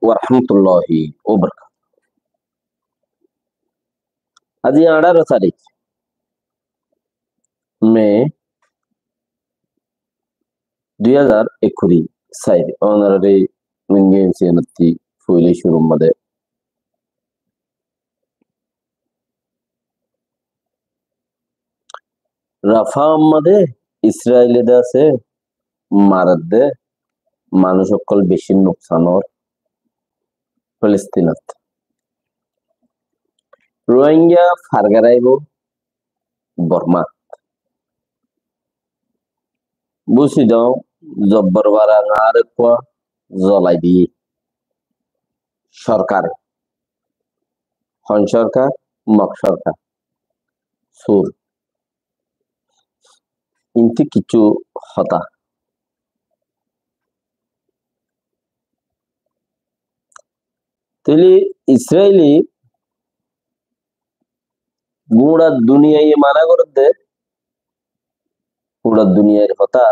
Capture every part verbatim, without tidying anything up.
wa rahmatullahi wa barakatuhu. Aijja añçáro tarík Me dui házar ekkuri sair, ónorare Wingin Siyanatti foila cúrur mazé Rafah mazé Israile de asé, maredde, manúic ókkol beci nuksan ór Filistinot. Rohingya fargaraibó Bormat. Búsidong, zobbor bara añáre ekkua zolai diyé sorkare. Hon sorkar? Mog sorkar. Sur. Inti kissú hotá. Tóile Israile gura duniyaiye mana gorédde, gura duniyair hotá,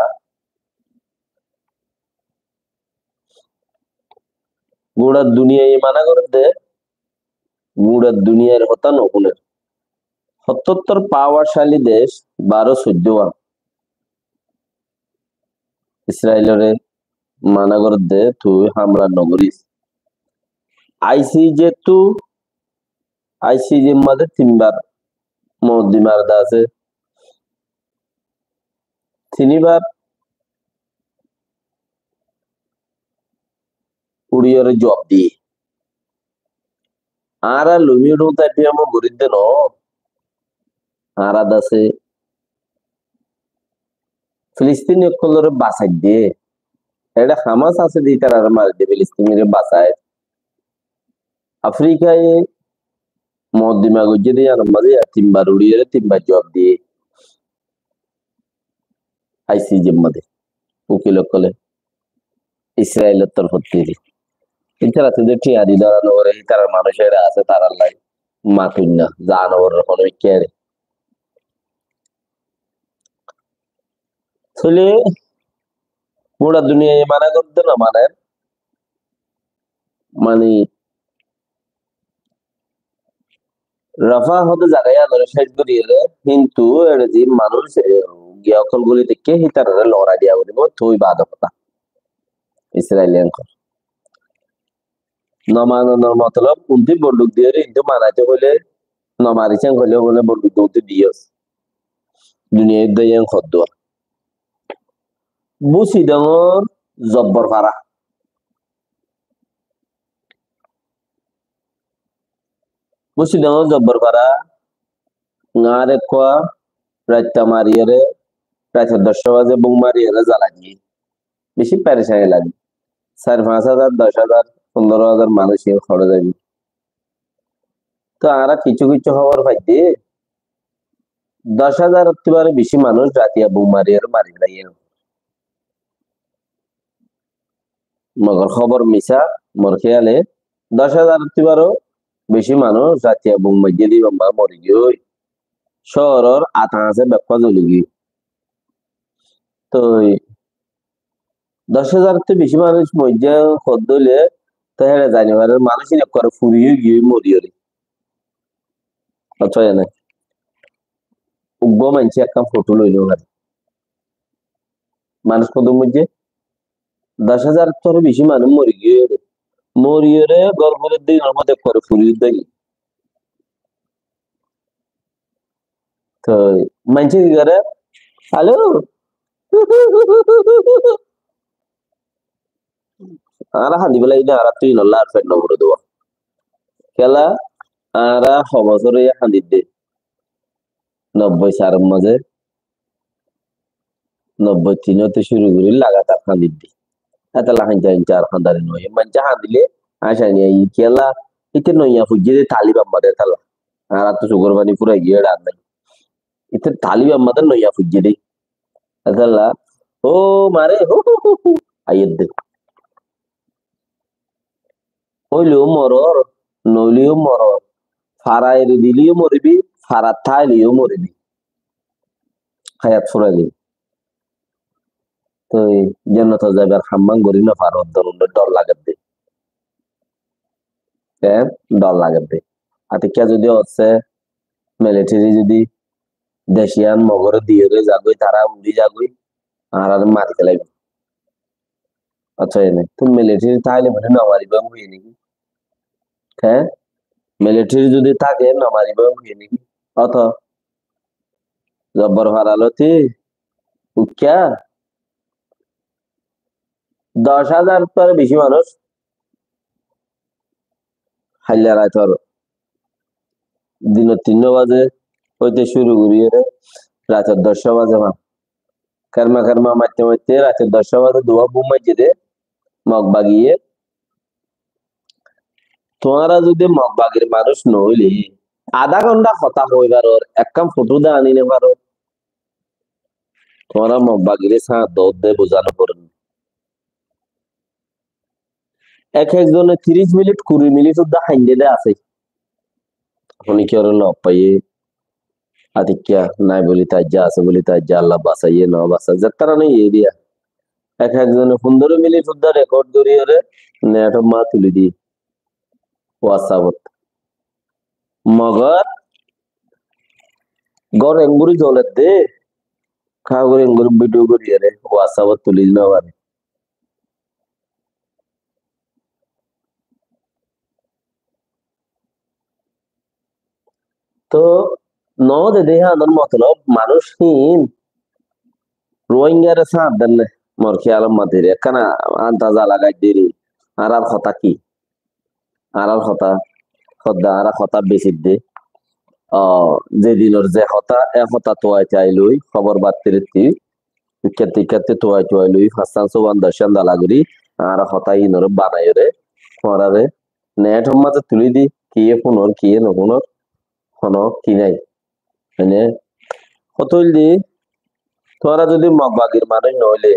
gura duniyaiye mana gorédde, gura duniyair hotá no fúner. Hottottor pawarcali dec, baró soiddó wá Israilore mana gorédde, tui hamla no goris. ICJ ttu, ICJ mazé tinbar moddimar de asé. Tinibar uçiyore juab diyé. Añára lumi uçum tabi amo gorídde no. Añára de asé Filistini ókkolore basaidde. Ede Hamas asé de, ítarare maridde, Filistinire basair. Afrikaye moddima goijjé de, iyanor mazé ya tinbar uçiyore tinbar juab diyé. ICJ mazé ukil ókkole Israilor torfóttu. Ítara to de thiañ di dóra no foré, ítarar manúic ere asé, tarallá matoinna, zanawar hono ikká ere. Tóile gura duniyaiye mana gorédde no maner, mani Rafah hoó de zaga iyanore cec gorí ere, kintu ere ze manúic, e, giya ókkol guli táikke, hítarare lorai diya foribó, tui bade hotá. Israiliyan hoó. No mananor motolob, unti bonduk diyore, kintu manaite hoile, no maris en hoile, hoile bonduk de unti diyos. Duniyait de iyan hoddúa. Búsidongor zobbor fara. Búsidongor zobbor fara, añáre ekkua raitta mariyore, raitor doccá baze bum mariyore zalai diyé. Beci perecani lage. Sair fañs házar, doc házar, fondoro házar manúic iyan hore zaibo. To añára kissú kissú hóbor faidde, doc házar ottú baró beci manúic ratiya bum mariyore mari félaiye. Mogor hóbor misá, mor héyale doc házar ottú baró beci manúic ratiya bum maijjé de ibá mori giyói. Cóoror ata asé bekkúa zoli giyói. Toi doc házar ottú beci manúic moijjé hoddé óile, toi héçe zani farer manúic ín ekkuare furi ói giyói moriyóre. Ato ene uggúa maincé ekkán fothó loi no fare. Manúic hoddúr moijjé doc házar ottú beci manúic mori giyói. Moriyóre gór fúredde inor fúa ekkuare furi ói giyói. Toi maincé ki goré? Halo. Añára handi félai de, añárattú inolla ar fet no fure de. Kiyólla, añára ho bosór óiye handi de. Nobboi sair or mazé, nobboi tin ottú cúru gorí lagatar handi de. Etolla hainta hainta ar handari no óiye. Maincé handile añcani aiyé. Kiyólla, íte noiya foijjé de talib ammáde etolla. Añárattú sukor fani furai giyé, ar nai. Íte talib ammáde noiya foijjé de. Etolla, ó mare, hú, hú, hú, hú, aiyér de. Óileyo moror, noóileyo moror. Fara eri dileyo moribi, fara táileyo moribi. Hayat furaile. Toi jonnotot zaibar hammán gorí no faro, dor, dor lager de. Keén? Dor lager de. Atikka zodi ósse militeri zodi dec yián Mogore diyóre zagói, tará uri zagói, añáráre mari félaibo. Accá, ene. Tui militeri táile buli no mariba hoiye niki? Keén? Militeri zodi táke no mariba hoiye niki? Óto Zobbor Fara lóti uikká doc házar ttú beci manúic hailla raitor dinor tinnó baze óite cúru goríyore raitor doccá baze fán. Kerma kerma matte matte raitor doccá baze duwá bum maijje de Mog bagiye. Tuáñra zodi Mog bagir manúic no óile, adá gonthá hotá hoi faror, ekkán fothó de ani no faror, tuáñra Mog bagire sáñt dódde buzá no foré. Ek ek zone tiríc minit, kuri minit uddá haindé de asé. Honikiyóre log faiyé, atikka nai buli taijja, asé buli taijja, Allah basaiye, no basaiye, zettára no iye diya. Ek ek zone fundoro minit uddá rekod goríyore net ot ma tuli diye. WhatsApp ot. Mogor gór engori zoler de, ká gori engori bidiyo goríyore WhatsApp ot tuli no fare. Tó no de de híyanor motolob manúic hín Ruáingare sáñt denne, mor kiyalor matir ekkán andaza lagai diri, añárar hotá ki? Añárar hotá, hodde añára hotá besidde. Ó, ze dinor ze hotá, e hotá tuwai tuwai loi, hóbor battiritti, ikkátti ikkátti tuwai tuwai loi, fañsán, sóban, doccán dala gori, añára hotá inore banaiyore, tuáñrare net or maze tuli di, kiye funor, kiye no funor, hono ki nai. Mane, hotá óilde, tuáñra zodi Mog bagir manúic no óile,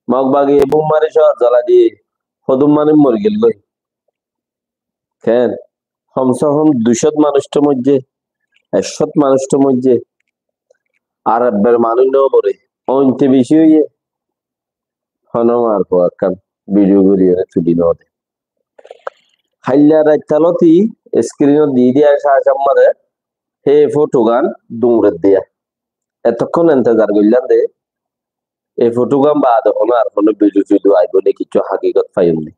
Mog bagi e bum mari cóor zala di hodún manúic mori gel goi. Keén? Hom se hom dui cót manúic to moijje, ek cót manúic to moijje. Ar ebbar manúic no more. Ointe beci óiye. Hono mar fua ekkán bidiyo gori ene tuli no de. Hailla raitta lóti screen ot di diya, cácar maze he foto gán duñre diya. Etokkón entezar goillám de, e foto gán baade hono ar hono bidiyo tidiyo aibo ne kessú hakigot faiyum ni.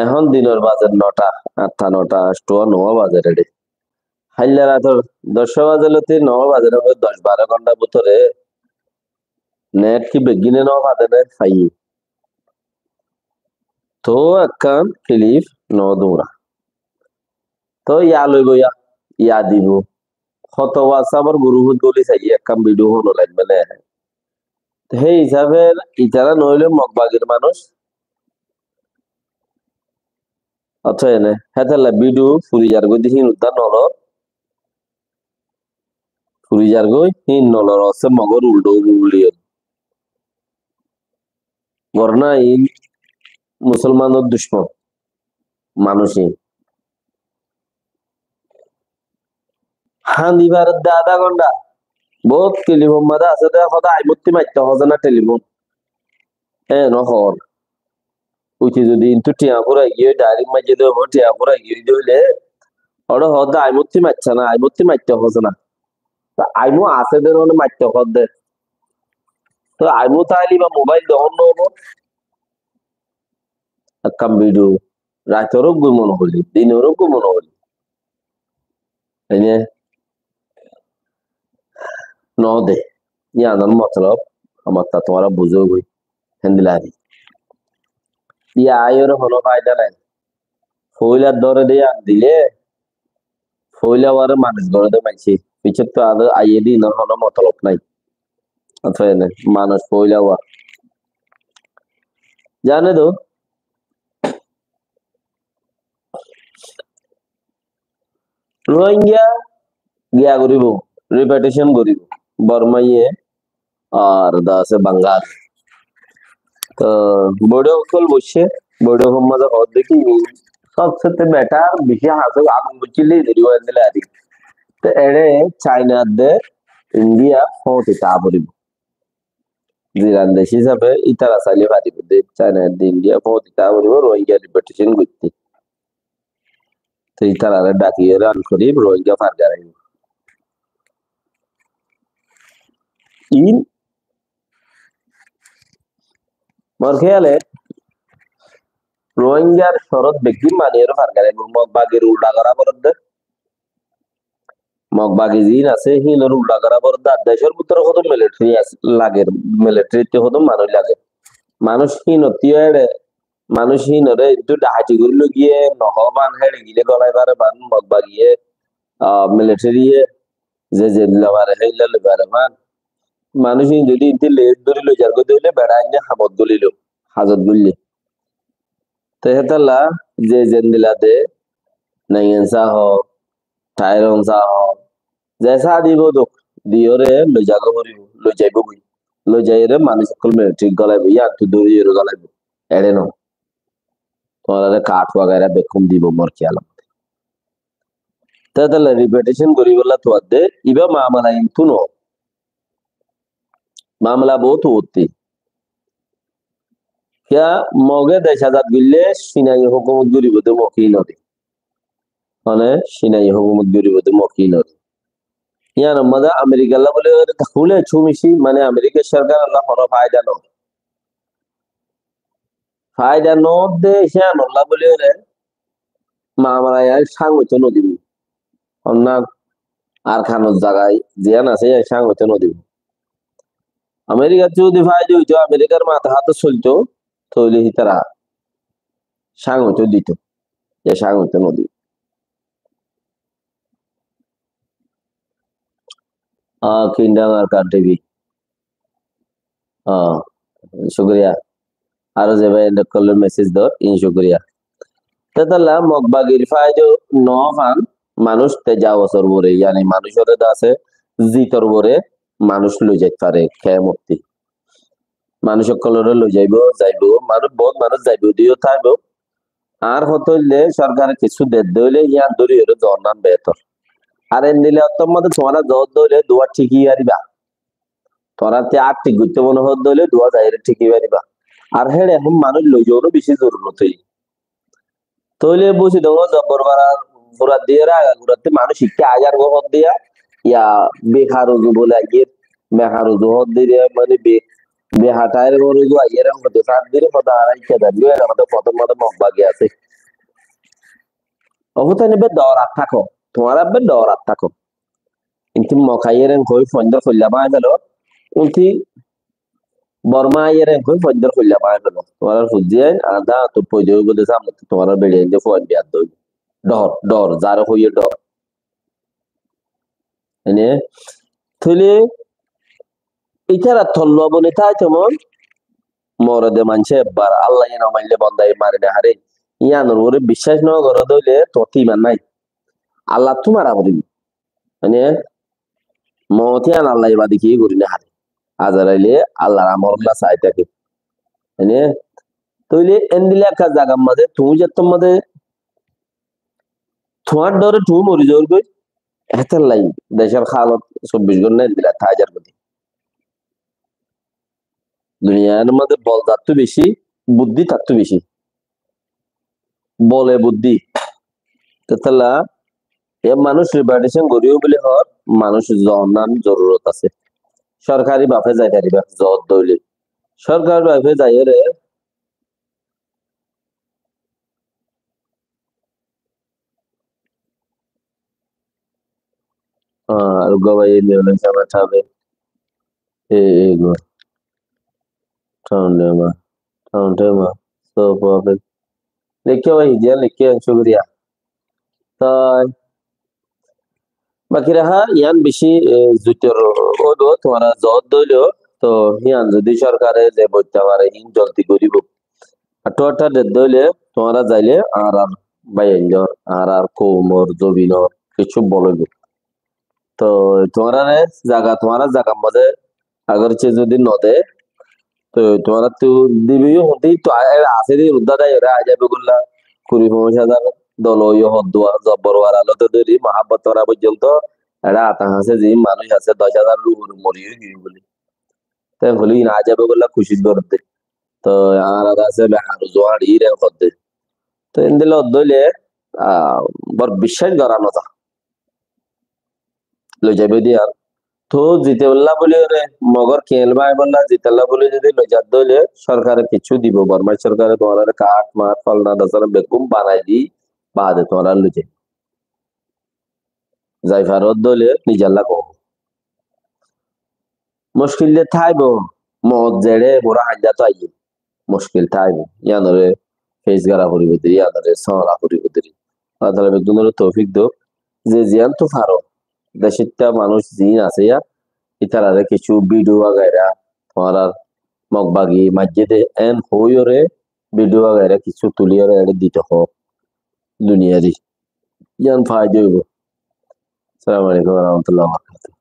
Ehón dinor bazer nota, atta nota, anctá, nowa bazer ede. Hailla raitor doccá baze lóti nowa baze, doc baró gonthar bútore net ki beggíne no fade ne? Faiye. Tó ekkán kilif no dura. Tó ya loibo ya, ya dibo. Hoto WhatsApp or group ot goli saiye ekkán bidiyo hono lagbe ne. Hé hísafe itara no óile Mog bagir manúic. Accá, ene hétolla bidiyo furi zar goi de hín uddá no lor. Furi zar goi hín no lor, ósse Mogor uldo uldi. Gorna in Musolmanor ducmon manúic in. Hañdi faredde adá gontha. Bout telifon maze asé de, hoó de aimótti maitte hoó ze na telifon. E no hoór. Uite zodi intú thiañ furai giyói, dairek maijjé de hoó thiañ furai giyói de óile, ore hoó de aimótti maitte na, aimótti maitte hoó ze na. Te aimó asé de none maitte hoó de. Te aimó táile iba mobail de hon no óibo? Ekkán bidiyo raitor uggúa mone hoilé, dinor uggúa mone hoilé. Ene no de. Yiánor motolob amattá tuáñra buzó goi. Héndilla ar ki. Yá aiyóre hono faida nai. Foila dóre de yá dile, foila uare manis gore de maincé. Piccóttu ar aiyé de inor hono motolob nai. Atfa ene, manus foila ua. Zane do, Rohingya giya goribo, repatriation goribo. Bormaiye ar da asé Bangal. To boiçók ókkol boiccé, boiçókor maze hoódde ki, sobsete better, beci hañsé, agun boiccé lei deribo endilla ar ki. To ere China de India fóñti táa foribo. Ziran dec hísabe ítara sailé faribo de, China de India fóñti táa foribo, Rohingya repatriation goitté. Te ítarare dhakiyóre an korib Rohingya fargaraibó. Iín mor kéyale Rohingyar corot beggín maniyóre fargaraibó. Mog bagir uldha gorá foredde. Mog bagi ziín asé, híinor uldha gorá foredde. Ar decór bútore hodún militari asé, lager, militarittú hodún manúic lager. Manúic híinottú éçe, manúic híinore eddur dhahati gorí loi giyé, nohó ban héçe gilé golai fare ban, mog bagiye, ah, militariye, ze zendilla fare, héilla loi fare ban. Manúic híin zodi ínte lez dóri loi zargói de óile beça ainne hamot gólilo, hazot gúille. Te hétolla ze zendilla de, Naingan Sah hoó, Tyrone Sah hoó, ze sá dibo dók, diyóre loi zagói foribo, loi zaibói. Loi zaiyóre manúic ókkol militarit gólaibo, yíanottu dóri dóri gólaibo. Eçé no. Tuáñrare kath wagaira bekkún dibo mor kéyalot. Te hétolla repetition goríbolla tuáñrde, ibá mamela intú no. Mamela bout uottí. Kiyá Moge dec azad goillé Cinai hókumot goribo de Mog híinore. Mane Cinai hókumot goribo de Mog híinore. Yíanor mazé Amerikalla bóli hoilé tahóile cúmici, mane Amerikar sorkarolla honó faida no. Faida no de híanolla bóli hoilé mamela yián cáng óito no dibo. Onnán Arkanor zaga ziyán asé, yián cáng óito no dibo. Amerikattú zodi faida óito, Amerikar matahát solto, tóile hítara cáng óito dito, yián cáng óito no dibo. Ah, Kingdom Arkan T V. Ah, cúkuriya. Aró ze bái endilla gorí mesej dór, iín cúkuriya. Te hétolla Mog bagir faida no fan, manúic te zawasor uore, yáni manúic ore de asé, zitor uore manúic loi zait fare, kemottí. Manúic ókkolore loi zaibo, zaibo, manúic, bout manúic zaibo, diyo táibo. Ar hotá óilde sorkare kessú dedde óile yían dóri ore zoonnan behétor. Ar endilla ottór mazé tuáñra zoódde óile duwá thíki fariba. Tuáñrattú ar thík goittó mone hoódde óile duwá zaiyóre thíki fariba. Ar héçe ehón manúic loi zoóno beci zorurot óiye. Tóile buzi dóñr zobbor bara fura diyére agagurattú manúic ikká aiyér gó hoódde yá, yá behar uzu bóli aiyér, behar uzu hoódde yá, mane be-, behar thair gó uzu aiyér hoódde sár dire hoódde añára ikká zar gó, ere hoódde fodor mazé Mog bagi asé. Ó fútani be doorat táko, tuáñra be doorat táko. Íntu Mog aiyér en hoi foindor foilla báñgi felo, íntu Borma aiyér en hoi foindor foilla báñgi felo. Tuáñrar fuzzi ain, añár dañttu foida óibo de sámne, tuáñrar beçi ain de fuain biyadda óibo. Dhoór, dhoór, zaré hoiyé dhoór. Ene, tóile ítara tolla boni táito mon, morode maincé ebbar Allaye no maille bondaye mari no fare. Yíanor uore biccác no goró de óile tuáñttú iman nái. Allattú mara foribo. Mane, moot yían Allaye bade kiyé gorí no fare. Azaraile Allar amorolla sai táke. Mane, tóile endilla ekká zagar mazé, tuñí zettór mazé tuáñr dhore tuñí mori zaór goi, hétolla decór hálot sobbic gónta endilla tái zar goi. Duniyar mazé bol zattú beci, buddí tattú beci. Bole buddí. Hétolla e manúic repatriation goríbo buli hoór, manúic zoonnan zorurot asé. Sorkari bafe zai fariba, zoódde óile. Sorkari bafe zaiyóre Ah, ar uggwá bái, e, e, e, go. Town Dema, Town Dema, so perfect. Lekíyo bái, híyan lekíyo, cúkuriya. Toi, baki raha, yián beci, e, zuitor óibo, tuáñra zoódde óile, to, yián zodi sorkare ze boitta fare, hín zoldi goríbo. Ar tuáñrttú dedde óile, tuáñra zaile, añárar báiyaindor, añárar koumor, zobinor, kessú bol óibo. To tuáñrare zaga, tuáñrar zagar mazé agorce zodi no de, to tuáñrattú dibo yó hontí, to a-, eçe asé de uddá dai ore aái zaibo golla, kuri foñcic házar dol óiyo hoddua, zobbor wala lóti dóri, muhábbot wala foijjonto, eçe ata hañsé ziín manúic asé, doc házar ur ufore mori ói giyói buli. Te hoilé iín aái zaibo golla kucíc goródde. To añárar asé behar uzu añári íre hoódde. To endilla hoódde óile ah, bor biccác gora no za. Loi zaibo de ar. Toóu zitebolla buli ore, Mogor kiyel baibolla zitebolla buli zodi loi zadde óile sorkare kessú dibo, Bormar sorkare tuáñrare kard, mard, folna, dosona beggún banai di baade tuáñrare loi zaibo. Zai faro de óile nizolla gom. Muckil de táibo, moot zeçé bura hañjá to aiyé. Muckil táibo. Yíanore fes gora foribo deri, yíanore sóla foribo deri. Allah taala beggúnore toufik douk. Ze ziyán to faro, decótta manúic ziín asé yá, ítarare kessú bidiyo wagaira, tuáñrar Mog bagi maijjé de en hoiyóre bidiyo wagaira kessú tuliyóre eçé dito hoó duniyari. Yían faida óibo. Assalamu alaikum wa rahmatullahi wa barakatuhu.